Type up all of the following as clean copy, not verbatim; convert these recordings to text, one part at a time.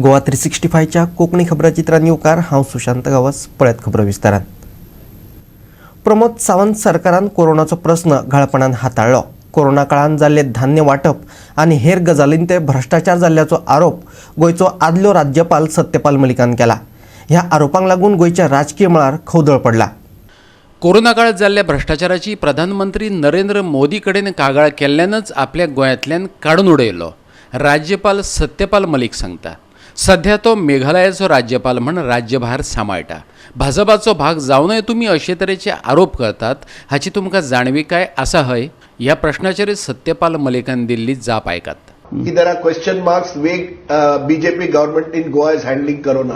गोवा 365च्या कोंकणी खबराचित्रान येवकार. हांव सुशांत गांवस. पळयत खबरो विस्तारान. प्रमोद सावंत सरकारान कोरोनाचो प्रस्न घाळपणान हाताळ्ळो. कोरोना काळान जाल्ले धान्य वांटप आनी हेर गजालींत ते भ्रश्टाचार जाल्ल्याचो आरोप गोंयचो आदलो राज्यपाल सत्यपाल मलिकान केला. ह्या आरोपांक लागून गोंयच्या राजकीय मळार खवदळ पडला. कोरोना काळात जाल्ल्या भ्रश्टाचाराची प्रधानमंत्री नरेंद्र मोदी कडेन कागाळ केल्ल्यानच आपल्या गोंयांतल्यान काडून उडयलो, राज्यपाल सत्यपाल मलीक सांगता. सध्या तो मेघालयाचो राज्यपाल म्हण राज्यभार सांबाळटा. भाजपाचो भाग जावनय तुमी अशे तरेचे आरोप करतात हाची तुमकां जाणविकाय आसा हय? ह्या प्रश्नाचेर सत्यपाल मलिकान दिल्ली जाप आयकात. Ki there are question marks way BJP government in Goa is handling corona.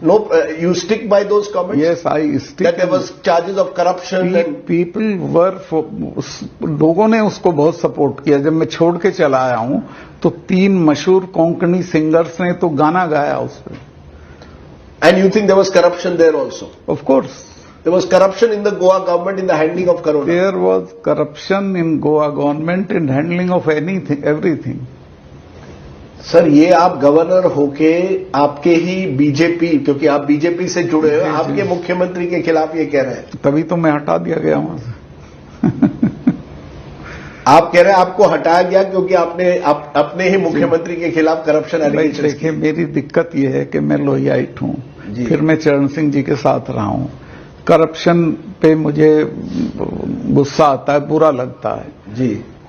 No, you stick by those comments? Yes, I stick. That there was charges of corruption and people were, लोगों ने उसको बहुत support किया. जब मैं छोड़ K चला आया हूं तो तीन मशहूर कोंकणी सिंगर्स ने तो गाना गाया उस पर. And you think there was corruption there also? Of course. There was corruption in the Goa government in the handling of corona. There was corruption in Goa government in handling of anything, everything. Sir, ये आप governor होके आपके ही BJP, क्योंकि आप BJP से जुड़े हो, आपके मुख्यमंत्री के खिलाफ ये कह रहे हैं. तभी तो मैं हटा दिया गया वहां से. आप कह रहे हैं आपको हटाया गया क्योंकि आपने अपने ही मुख्यमंत्री के खिलाफ करप्शन भाई, एलिगेशन. देखिए, मेरी दिक्कत ये है कि मैं लोहियाइट हूं. फिर मैं चरण सिंह जी के साथ रहा हूं. करप्शन पे मुझे गुस्सा आता है, बुरा लगता है.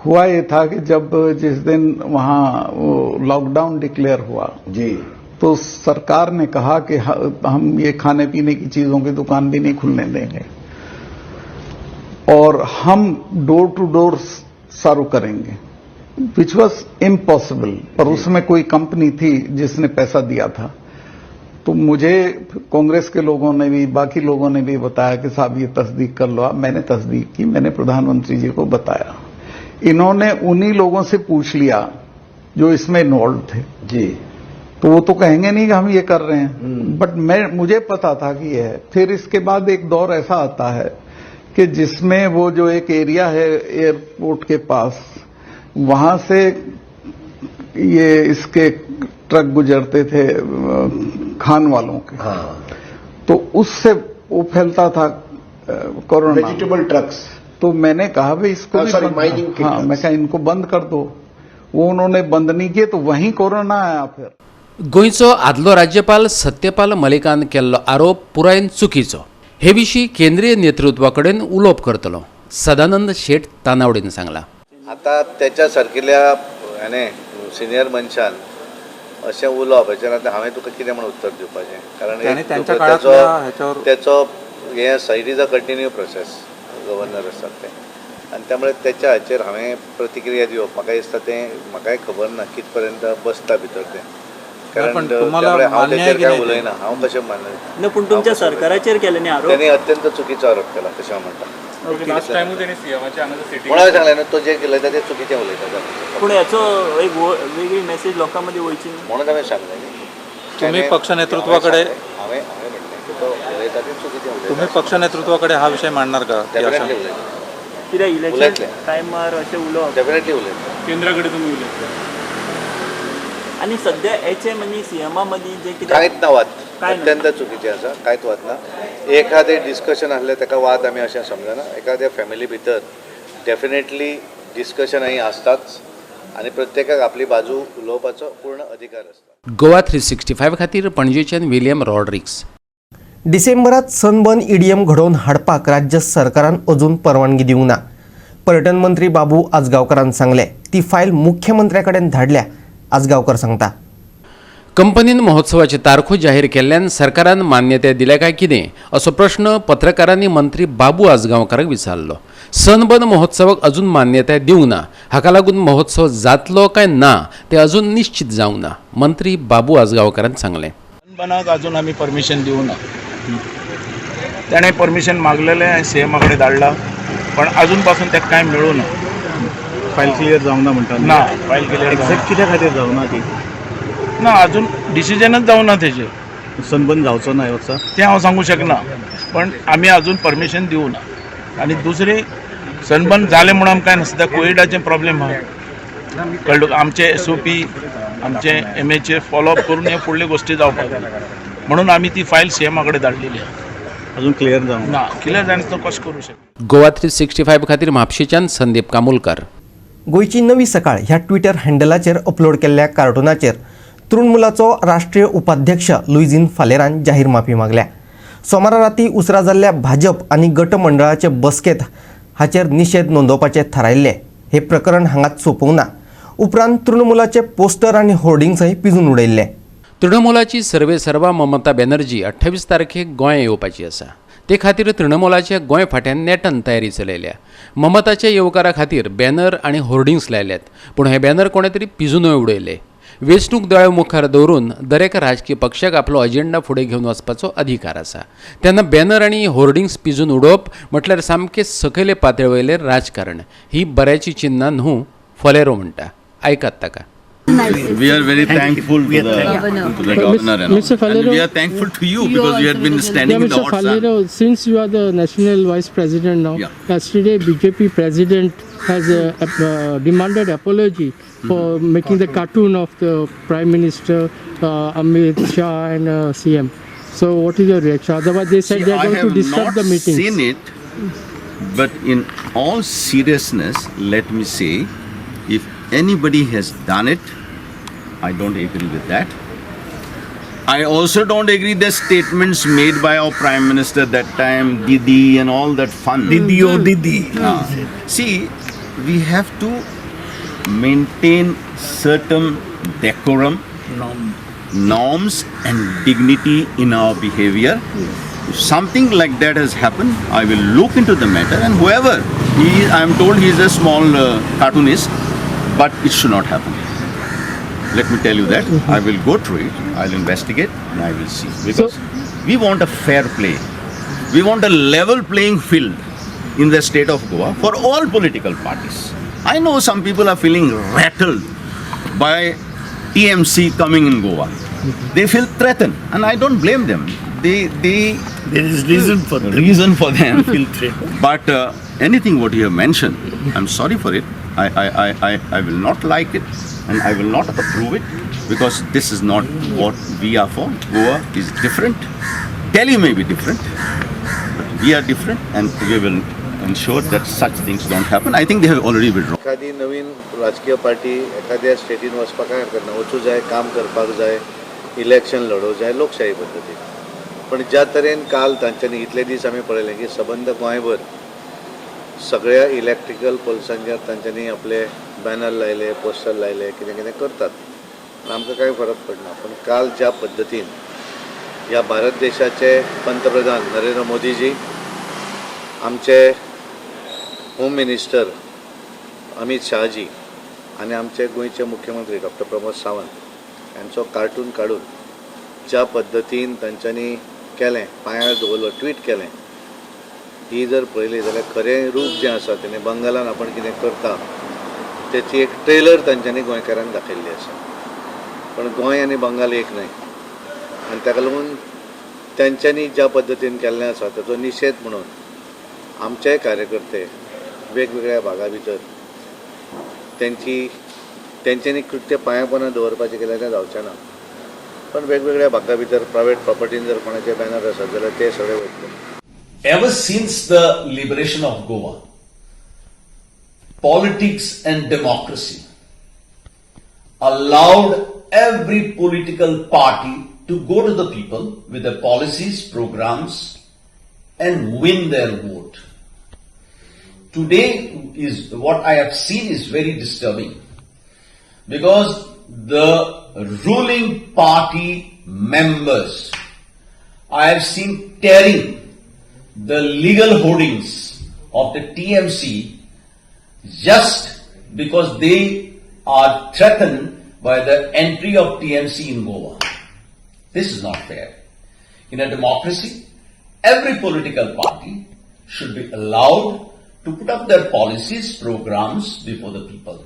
हुआ ये था कि जब जिस दिन वहां लॉकडाउन डिक्लेयर हुआ तो सरकार ने कहा कि हम ये खाने पीने की चीजों की दुकान भी नहीं खुलने देंगे और हम डोर टू डोर सर्व करेंगे, which was impossible. पर उसमें कोई कंपनी थी जिसने पैसा दिया था. तो मुझे कांग्रेस के लोगों ने भी, बाकी लोगों ने भी बताया कि साहब, ये तस्दीक कर लो आप. मैंने तस्दीक की, मैंने प्रधानमंत्री जी को बताया. इन्होंने उन्हीं लोगों से पूछ लिया जो इसमें इन्वॉल्व थे. तो वो तो कहेंगे नहीं कि हम ये कर रहे हैं, बट मैं मुझे पता था कि ये है. फिर इसके बाद एक दौर ऐसा आता है कि जिसमें वो जो एक एरिया है एयरपोर्ट के पास, वहां से ये इसके ट्रक गुजरते थे, खान वालों के. तो उससे वो फैलता था कोरोना. Vegetable trucks. तो मैंने कहा, भाई, इसको भी sorry, बंद mining के हाँ, trucks. मैं कहा, इनको बंद कर दो. वो उन्होंने बंद नहीं किए तो वहीं कोरोना आया फिर. गोंयचो आदलो राज्यपाल सत्यपाल मलिकान केल्लो आरोप पुरायेन चुकीचो. हे विशीं केंद्रीय नेतृत्वा कडेन उलोवप करतलो, सदानंद शेट तानावडीन सांगला. आता त्याच्या सारकिल्या हाणें, सिनियर मनशान अशें उलोवप हेचेर आतां हांवें तुका कितें म्हूण उत्तर दिवपाचें? कारण त्याने एक त्यांच्या तुका काळातल्या ह्याच्यावर तेचो हें आसा, it is a continue process. Governor आसात ते आनी त्यामुळे तेच्या हाचेर हांवें प्रतिक्रिया दिवप म्हाका दिसता तें म्हाकाय खबर ना कित पर्यंत बसता भितर तें. कारण पण तुम्हाला त्यामुळे हांव मान्य आहे तेचेर की कांय नाही ते? उलयना. हांव कशें मान्य ना, पूण तुमच्या सरकाराचेर केले न्ही आरोप. त्यांनी अत्यंत चुकीचो आरोप केला तशें हांव म्हणटा. लास्ट टायमूय त्यांनी सीएमाच्या हांगा सिटी म्हणून हांवें सांगलें न्हू, तो जे उलयता तें चुकीचें उलयता. पूण याचो एक वेगळी मेसेज लोकां मदीं वयची न्ही. म्हणून हांवें सांगलें न्ही. तुम्ही पक्ष नेतृत्वाकडे हांवें हांवें म्हणलें की तो उलयता तें चुकीचें उलयता. तुम्ही पक्ष नेतृत्वाकडे हा विषय मांडणार का की अशा डेफिनेटली उलयता. कित्याक इलेक्शन उलयतले. टायमार अशें उलोवप. डेफिनेटली उलयता. केंद्रा कडेन तुमी उलयतले? आनी सध्या एच एम आनी सीएमा मदीं जे कितें कांयच ना वाद. काय ना? अत्यंत चुकीचें आसा. कांयच वाद ना. एखादें डिस्कशन आसलें ताका वाद आमी अशें समजना. एखाद्या फॅमिली भितर डेफिनेटली डिस्कशन ही आसताच आनी प्रत्येकाक आपली बाजू उलोवपाचो पूर्ण अधिकार आसता. गोवा 365 खातीर पणजेच्यान विलियम रॉड्रिक्स. डिसेंबरात सनबर्न ईडीएम घडोवन हाडपाक राज्य सरकारान अजून परवानगी दिवंक ना, पर्यटन मंत्री बाबू आजगांवकारान सांगलें. ती फायल मुख्यमंत्र्या कडेन धाडल्या, आजगांवकर सांगता. कंपनीन महोत्सवाची तारखो जाहीर केल्ल्यान सरकारान मान्यताय दिल्या काय कितें असो प्रश्न पत्रकारांनी मंत्री बाबू आजगांवकाराक विचारलो. सनबर्न महोत्सवाक अजून मान्यताय दिवंक ना. हाका लागून महोत्सव जातलो काय ना तें अजून निश्चित जावंक ना, मंत्री बाबू आजगांवकारान सांगलें. सनबर्नाक अजून आमी परमिशन दिवं ना. ताणें परमिशन मागलेलें, सीएमा कडेन धाडलां, पण अजून पासून ताका कांय मेळूं ना. फायल क्लियर जावना म्हणटा? ना, फायल क्लियर एक्झॅक्ट कित्या खातीर जावना ती? ना, अजून डिसिजनच जावना तेजेर. सनबर्न जावचो ना ह्या वर्सा? तें हांव सांगूं शकना, पण आमी अजून परमिशन दिवं ना. आनी दुसरी, सनबर्न जालें म्हणून आमकां कांय नासता. कोविडाचें प्रॉब्लेम आहा, कळ्ळें तुका? आमचे एसओपी आमचे एमएचे फॉलोअप करून हे फुडल्यो गोश्टी जावपाक जाय म्हणून आमी ती फायल सीएमा कडेन धाडलेली आहा. अजून क्लियर जावंक ना, क्लियर जायना तो कशें करूं शकता. गोवा 365 खातीर म्हापशेच्यान संदीप कामुलकर. गोंयची नवी सकाळ ह्या ट्विटर हँडलाचेर अपलोड केल्ल्या कार्टूनाचेर तृणमूलाचो राष्ट्रीय उपाध्यक्ष लुईझीन फालेरान जाहीर माफी मागल्या. सोमारा राती उसरा जाल्ल्या भाजप आनी गटमंडळाचे बसकेत हाचेर निशेध नोंदोवपाचें थारायल्लें. हे प्रकरण हांगाच सोंपूंक ना. उपरांत तृणमूलाचे पोस्टर आनी होर्डिंग्सय पिजून उडयल्ले. तृणमूलाची सर्वेसर्वा ममता बॅनर्जी 28 तारखेक गोंया येवपाची आसा. ते खातीर तृणमूलाच्या गोंय फांट्यान नेटान तयारी चलयल्या. ममताच्या येवकारा खातीर बॅनर आनी होर्डिंग्स लायल्यात, पूण हे बॅनर कोणें तरी पिजुनूय उडयले. वेंचणूक दोळ्या मुखार दवरून दरेका राजकीय पक्षाक आपलो अजेंडा फुडें घेवन वचपाचो अधिकार आसा. तेन्ना बॅनर आनी होर्डिंग्स पिजून उडोवप म्हटल्यार सामकें सकयले पातळे वयलें राजकारण. ही बऱ्याची चिन्नां न्हू, फलेरो म्हणटा. आयकात ताका. We are very thankful to the governor and all. Mr. Faleiro, and we are thankful to you because you had been standing in the Mr. hot sun. Faleiro, since you are the national vice president now, yesterday BJP president has demanded apology for making the cartoon of the Prime Minister Amit Shah and CM. So what is your reaction? Otherwise they said See, they are I going to have disturb not the meetings. seen it, but in all seriousness, let me say, if anybody has done it, I don't agree with that. I also don't agree the statements made by our Prime Minister that time, Didi and all that fun. Didi oh Didi. See, we have to maintain certain decorum, norms and dignity in our behavior. If something like that has happened, I will look into the matter, and whoever he is, I am told he is a small cartoonist, but it should not happen. Let me tell you that. I will go through it, I'll investigate and I will see. Because we want a fair play. We want a level playing field in the state of Goa for all political parties. I know some people are feeling rattled by TMC coming in Goa. They feel threatened, and I don't blame them. They There is reason for them. Reason for them. Feel threatened. But anything what you have mentioned, I'm sorry for it. I will not like it, and I will not approve it, because this is not what we are for. Goa is different. Delhi may be different, but we are different, and we will ensure that such things don't happen. I think they have already withdrawn. एखादी नवीन राजकीय party एखाद्या स्टेटीन वचपाक कांय हरकत ना, वचूं जाय, काम करपाक जाय, इलेक्शन लडोवंक जाय लोकशाही पद्दतीन. पण ज्या तरेन काल तांच्यांनी इतले दीस आमी पळयलें की सबंद गोंयभर सगळ्या इलेक्ट्रिकल पोल्सांचेर तांच्यांनी आपले बॅनर लायले, पोस्टर लायले, कितें कितें करतात, पण आमकां कांय फरक पडना. पण काल ज्या पद्दतीन ह्या भारत देशाचे पंतप्रधान नरेंद्र मोदीजी, आमचे होम मिनिस्टर अमित शहाजी आनी आमचे गोंयचे मुख्यमंत्री डॉक्टर प्रमोद सावंत हांचो कार्टून काडून ज्या पद्दतीन तांच्यांनी केलें, पांयार दवरलो, ट्वीट केलें, ही जर पळयली जाल्यार खरें रूप जें आसा तेणे बंगालान आपण कितें करता तेची एक ट्रेलर तांच्यांनी गोंयकारांक दाखयल्ली आसा. पण गोंय आनी बंगाल एक न्हय, आनी ताका लागून तांच्यांनी ज्या पद्दतीन केल्लें आसा ताचो निशेध म्हणून आमचेय कार्यकर्ते वेगवेगळ्या भागा भितर तेंच्यांनी कृत्य पांयापणां दवरपाचें केल्यार तें जावचें ना. पण वेगवेगळ्या भागा भितर प्रायवेट प्रॉपर्टीन जर कोणाचे बॅनर आसत जाल्यार ते सगळे वयतले. Ever since the liberation of Goa, politics and democracy allowed every political party to go to the people with their policies, programs, and win their vote. Today is what I have seen is very disturbing, because the ruling party members I have seen tearing the legal hoardings of the TMC just because they are threatened by the entry of TMC in Goa. This is not fair. In a democracy, every political party should be allowed to put up their policies, programs before the people.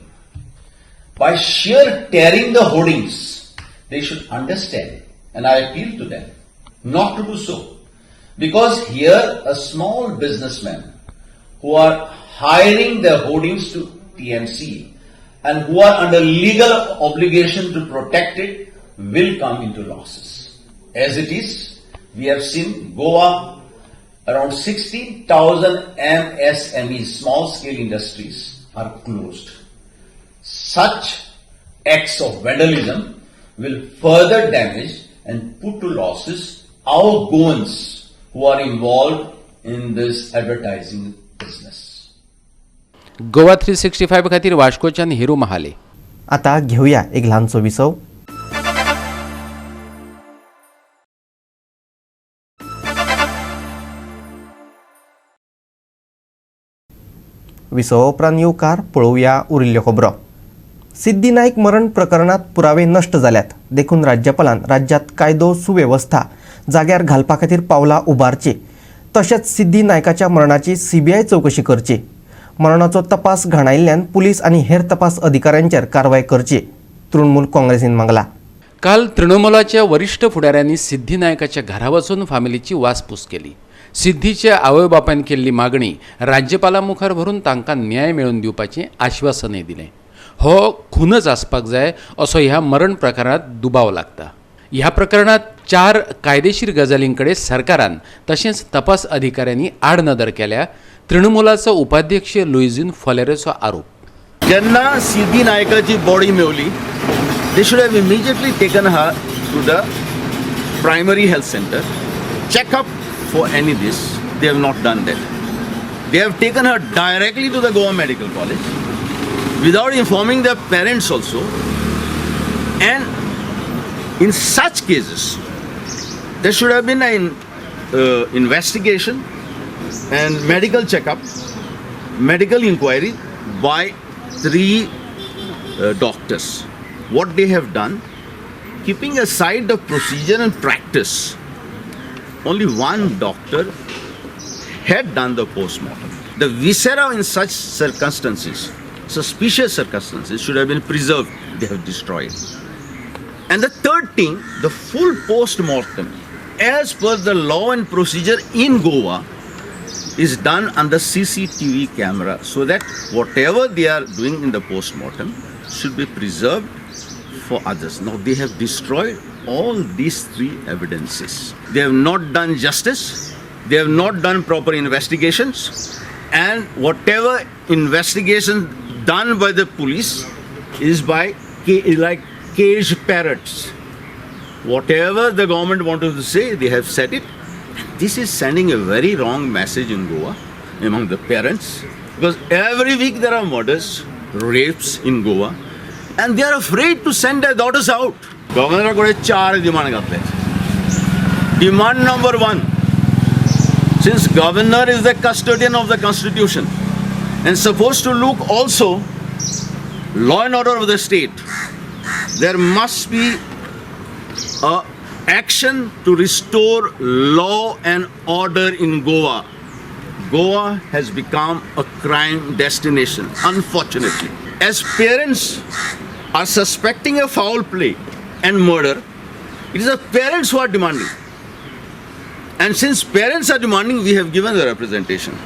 By sheer tearing the hoardings, they should understand, and I appeal to them not to do so. Because here a small businessman who are hiring their hoardings to TMC and who are under legal obligation to protect it will come into losses. As it is, we have seen Goa around 16,000 MSMEs, small scale industries, are closed. Such acts of vandalism will further damage and put to losses our Goans who are involved in this advertising business. Goa 365 खातीर वास्कोच्यान हिरू महाले. आता घेऊया एक ल्हानसो विसव. विसवा उपरांत येवकार पळोवया उरिल्ल्यो खबरो. सिद्धी नायक मरण प्रकरणात पुरावे नश्ट जाल्यात देखून राज्यपालान राज्यात कायदो सुवेवस्था जाग्यार घालपा खातीर पावलां उबारची, तशेंच सिद्धी नायकाच्या मरणाची सीबीआय चवकशी करची. मरणाचो तपास घाणायिल्ल्यान पुलीस आनी हेर तपास अधिकाऱ्यांचेर कारवाय करची, तृणमूल काँग्रेसीन मागला. काल तृणमूलाच्या वरिश्ठ फुडाऱ्यांनी सिद्धी नायकाच्या घरा वचून फामिलीची वासपूस केली. सिद्धीच्या आवय बापायन केल्ली मागणी राज्यपाला मुखार भरून तांकां न्याय मेळोवन दिवपाचें आश्वासनय दिलें. हो खूनच आसपाक जाय असो ह्या मरण प्रकारांत दुबाव लागता. ह्या प्रकरणांत 4 कायदेशीर गजालीं कडेन सरकारान तशेंच तपास अधिकाऱ्यांनी आडनदर केल्या. तृणमूलाचो उपाध्यक्ष लुईझीन फलेरोचो आरोप. जेन्ना सिद्धी नायकाची body मेवली, they should have immediately taken her to the primary health centre, checkup for any this. They have not done that. They have taken her directly to the Goa Medical College without informing their parents also. And in such cases, there should have been an investigation and medical checkup, medical inquiry by 3 doctors. What they have done, keeping aside the procedure and practice, only one doctor had done the postmortem. The viscera in such circumstances, suspicious circumstances, should have been preserved. They have destroyed. And the third thing, the full postmortem, as per the law and procedure in Goa, is done under CCTV camera, so that whatever they are doing in the postmortem should be preserved for others. Now they have destroyed all these 3 evidences. They have not done justice, they have not done proper investigations, and whatever investigation done by the police is by like cage parrots. Whatever the government wanted to say, they have said it. This is sending a very wrong message in Goa among the parents, because every week there are murders, rapes in Goa, and they are afraid to send their daughters out. Governor कडे 4 demand घातले. Demand number 1, since governor is the custodian of the constitution and supposed to look also law and order of the state, there must be a action to restore law and order in Goa. Goa has become a crime destination, unfortunately. As parents are suspecting a foul play and murder, it is the parents who are demanding. And since parents are demanding, we have given the representation.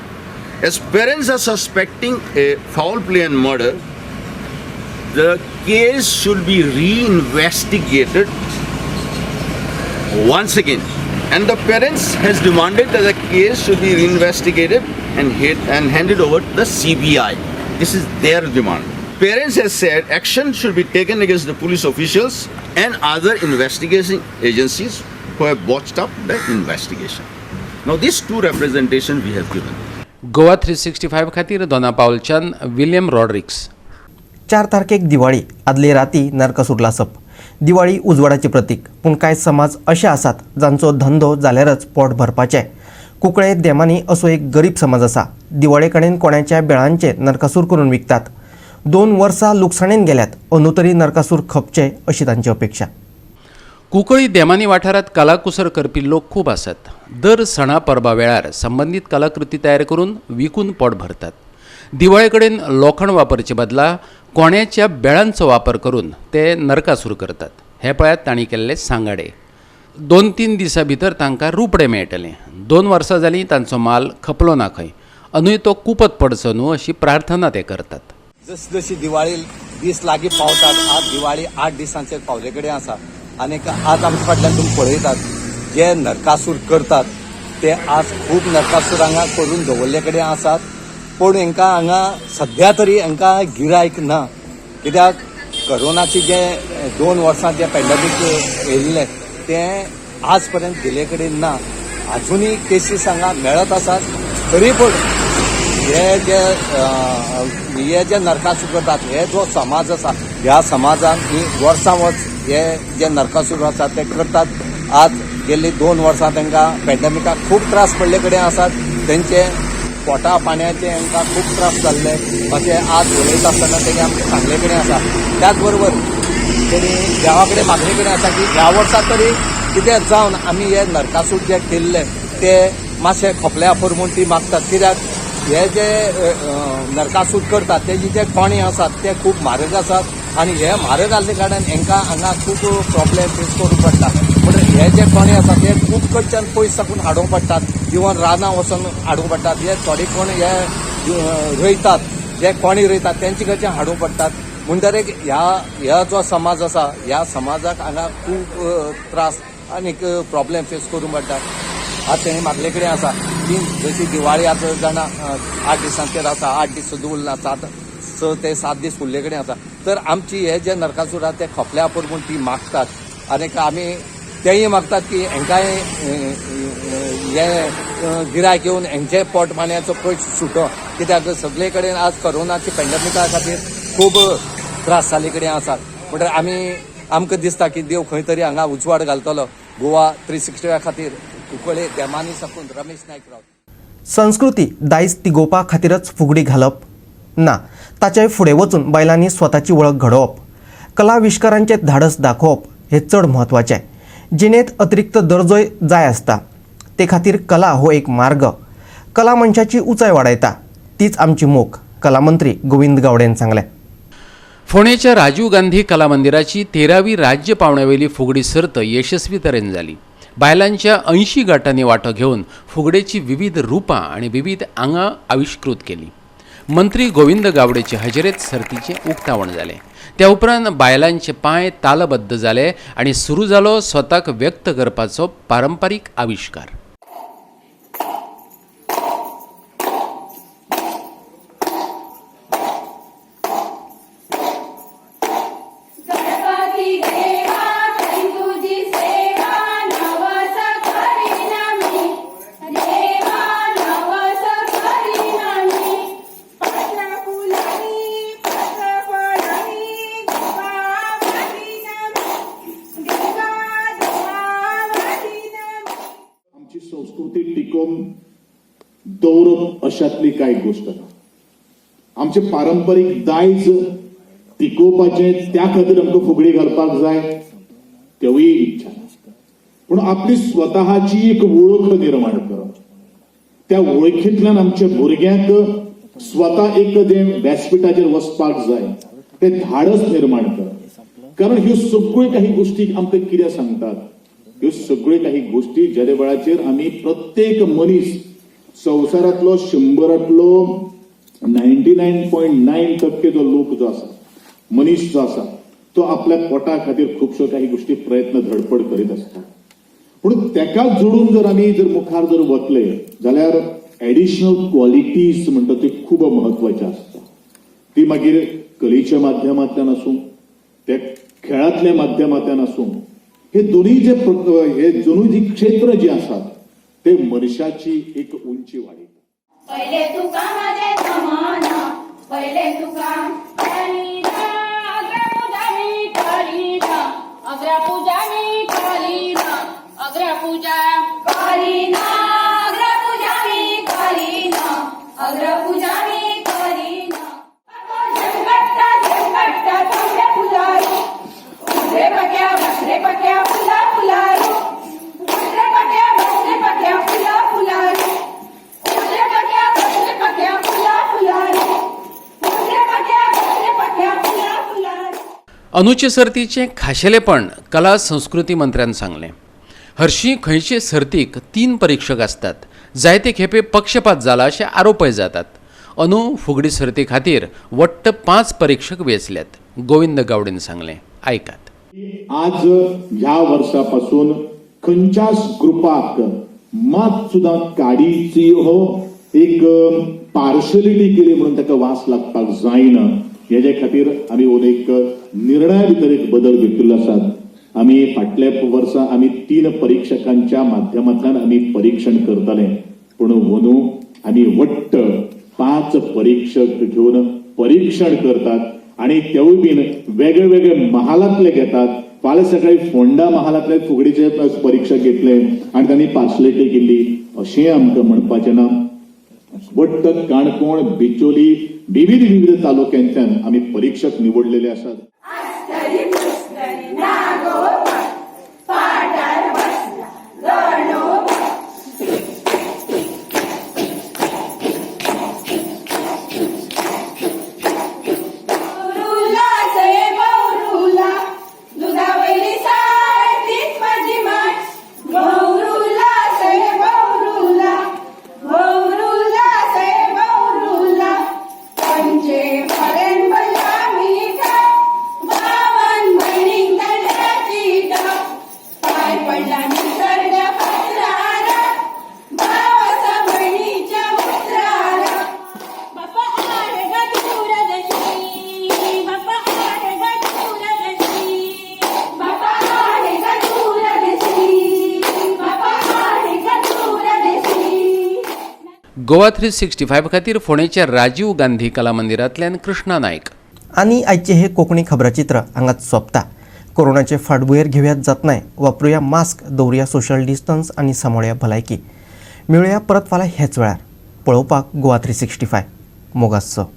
As parents are suspecting a foul play and murder, the case should be reinvestigated once again. And the parents has demanded that the case should be reinvestigated and handed over to the CBI. This is their demand. Parents has said action should be taken against the police officials and other investigation agencies who have botched up the investigation. Now these 2 representations we have given. Goa 365 खातीर दोना पावलच्यान William Rodrigues. 4 तारखेक दिवाळी, आदले राती नरकासूर लासप. दिवाळी उजवाडाचे प्रतीक, पूण कांय समाज अशे आसात जांचो धंदो जाल्यारच पोट भरपाचें. कुंकळे देमानी असो एक गरीब समाज आसा. दिवाळे कडेन कोणाच्या बेळांचे नरकासूर करून विकतात. 2 वर्सां लुकसाणेन गेल्यात, अंदू तरी नरकासूर खपचे अशी तांची अपेक्षा. कुंकळी देमानी वाठारांत कलाकुसर करपी लोक खूब आसात. दर सणा परबा वेळार संबंदीत कलाकृती तयार करून विकून पोट भरतात. दिवाळे कडेन लोखण वापरचे बदला कोण्याच्या बेळांचो वापर करून ते नरकासूर करतात. हे पळयात तांणी केल्ले सांगाडे. 2-3 दिसां भितर तांकां रुपडे मेळटले. 2 वर्सां जालीं तांचो माल खपलो ना खंय, अंदूय तो कुपत पडचो न्हू अशी प्रार्थना ते करतात. जस जशी दिवाळी दीस लागीं पावतात. आज दिवाळी 8 दिसांचेर पावले कडेन आसा आनी आज आमच्या फाटल्यान तुमी पळयतात जे नरकासूर करतात ते आज खूब नरकासूर हांगा करून दवरले कडेन आसात, पूण हांकां हांगा सद्या तरी हांकां गिरायक ना. कित्याक कोरोनाची जे 2 वर्सां जे पॅन्डेमीक येयल्लें तें आज पर्यंत गेले कडेन ना. अजूनय केसीस हांगा मेळत आसात, तरी पूण हे जे नरकासूर करतात हे जो समाज आसा ह्या समाजान ही वर्सां वर्स हे जे नरकासूर आसा ते करतात. आज गेल्ली 2 वर्सां तांकां पॅन्डेमिकाक खूब त्रास पडले कडेन आसात, तेंचे पोटा पाण्याचे हांकां खूब त्रास जाल्ले अशें आज उलयता आसतना तेणी आमकां सांगले कडेन आसा. त्याच बरोबर तेणी देवा कडेन मागणे कडेन आसा की ह्या वर्सा तरी कितें जावन आमी हे नरकासूर जे केल्ले ते मातशे खोपले आफोर म्हूण ती मागतात. कित्याक हे जे नरकासूर करतात तेजी जे कोणे आसात ते खूब म्हारग आसात आनी हे म्हारग आसले कारणान हांकां हांगा खूब प्रॉब्लेम फेस करूंक पडटा. पूण हे जे कोणे आसात ते खूब कडच्यान पयस साकून हाडूंक पडटात, इवन रानां वचून हाडूंक पडटात. हे थोडे कोण हे रोयतात, जे कोणी रोयतात तेंचे कडच्यान हाडूंक पडटात. म्हणटकीर ह्या जो समाज आसा ह्या समाजाक हांगा खूब त्रास आनीक प्रॉब्लेम फेस करूंक पडटा. आज तेणी मागले कडेन आसा की जशी दिवाळी आतां जाणा 8 दिसांचेर आसा, 8 दीस सुद्दां उरना, 6 ते 7 दीस उरले कडेन आसा. तर आमची हे जे नरकासूर आसा ते खोपले आपोर म्हूण ती मागतात आनीक आमी तेय मागतात की हांकांय हे गिरायक येवन हेंचे पोट पाण्याचो पयस सुटो. कित्याक सगळे कडेन आज कोरोनाच्या पॅन्डेमिका खातीर खूब त्रास जाल्ले कडेन आसात. म्हणटकीर आमी आमकां दिसता की देव खंय तरी हांगा उजवाड घालतलो. गोवा 365 खातीर कुंकळे देमानी साकून रमेश नायक राव. संस्कृती दायज तिगोवपा खातीरच फुगडी घालप ना, ताच्याय फुडें वचून बायलांनी स्वताची वळख घडोवप, कलाविष्कारांचें धाडस दाखोवप हें चड म्हत्वाचें. जिणेंत अतिरिक्त दर्जोय जाय आसता, ते खातीर कला हो एक मार्ग. कला मनशाची उंचाय वाडयता, तीच आमची मोख, कलामंत्री गोविंद गावडेन सांगलें. फोंडेच्या राजीव गांधी कला मंदिराची 13वी राज्य पावंड्यावेली फुगडी सर्त यशस्वी तरेन जाली. बायलांच्या 80 गटांनी वांटो घेवन फुगडेची विविध रुपां आनी विविध आंगां आविश्कृत केली. मंत्री गोविंद गावडेचे हजेरेत सर्तीचें उक्तावण जालें. त्या उपरांत बायलांचे पांय तालबद्ध जाले आनी सुरू जालो स्वताक व्यक्त करपाचो पारंपारीक आविश्कार. संस्कृती टिकोवन दवरप अशातली कांय गोश्ट ना. आमचे पारंपरीक दायज टिकोवपाचें त्या खातीर आमकां फुगडी घालपाक जाय तेवूय इच्छा ना, पूण आपली स्वतहाची एक वळख निर्माण करप, त्या वळखींतल्यान आमच्या भुरग्यांक स्वता एक जें व्यासपिठाचेर वचपाक जाय तें धाडस निर्माण करप. कारण ह्यो सगळ्यो काही गोश्टी आमकां कितें सांगतात, ह्यो सगळ्यो काही गोष्टी ज्या वेळाचेर आमी प्रत्येक मनीस संवसारांतलो 100 99.9% जो लोक जो आसा मनीस जो आसा तो आपल्या पोटा खातीर खुबश्यो काही गोष्टी प्रयत्न धडपड करीत आसता. पूण तेका जोडून जर आमी जर मुखार जर वतले जाल्यार एडिशनल क्वॉलिटीज म्हणटा त्यो खूब म्हत्वाच्यो आसता. ती मागीर कलेच्या माध्यमांतल्यान आसूं, त्या खेळांतल्या माध्यमांतल्यान आसूं, हे दोन्ही जे हे दोनूय जी क्षेत्र जी आसात ते मनशाची एक उंची वाडयता. पहिले तुका माझे जमाना, पहिले तुका अग्रा पूजा मी करीना, अग्रा पूजा करीना, अग्रा पूजा मी करीना, अग्रा पूजा मी करीना. झंकट्टा झंकट्टा तांब्या फुलारू, उजरे पक्या भाकरे पक्या फुला फुलारू, उजरे पक्या भाकरे पक्या फुला फुलारू, उजरे पक्या भाकरे पक्या फुला फुलारू, उजरे पक्या भाकरे पक्या फुला फुलारू. अनुचे सर्तीचें खाशेलेपण कला संस्कृती मंत्र्यान सांगलें. हरशीं खंयचे सर्तीक 3 परीक्षक आसतात, जायते खेपे पक्षपात जाला अशे आरोपय जातात. अनु फुगडी सर्ती खातीर वट्ट 5 परीक्षक वेंचल्यात. गोविंद गावडेन सांगलें. आयकात. आज ह्या वर्सापासून खंयच्याच ग्रुपाक मात सुद्दां काडीची हो एक पार्शलिटी केली म्हणून ताका वास लागपाक जायना. हेजे खातीर आमी एक निर्णया भितर एक बदल घेतिल्लो आसात. आमी फाटल्या वर्सा आमी 3 परीक्षकांच्या माध्यमांतल्यान आमी परीक्षण करताले, पूण अंदू आमी वट्ट 5 परीक्षक घेवन परीक्षण करतात आनी तेवूय बीन वेगळे वेगळे महालांतले घेतात. फाल्यां सकाळी फोंडा महालांतले फुगडीचे परीक्षक घेतले आनी तांणी पार्शलिटी केल्ली अशें आमकां म्हणपाचें ना. वट्ट काणकोण, बिचोली, विविध विविध तालुक्यांच्यान आमी परीक्षक निवडलेले आसात. गोवा 365 खातीर फोंडेच्या राजीव गांधी कला मंदिरांतल्यान कृष्णा नायक. आनी आयचें हें कोंकणी खबराचित्र हांगाच सोंपता. कोरोनाचे फाटभुंयेर घेवयात जतनाय, वापरुया मास्क, दवरुया सोशल डिस्टन्स आनी सांबाळया भलायकी. मेळुया परत फाल्यां हेच वेळार. पळोवपाक गोवा 365 मोगासो.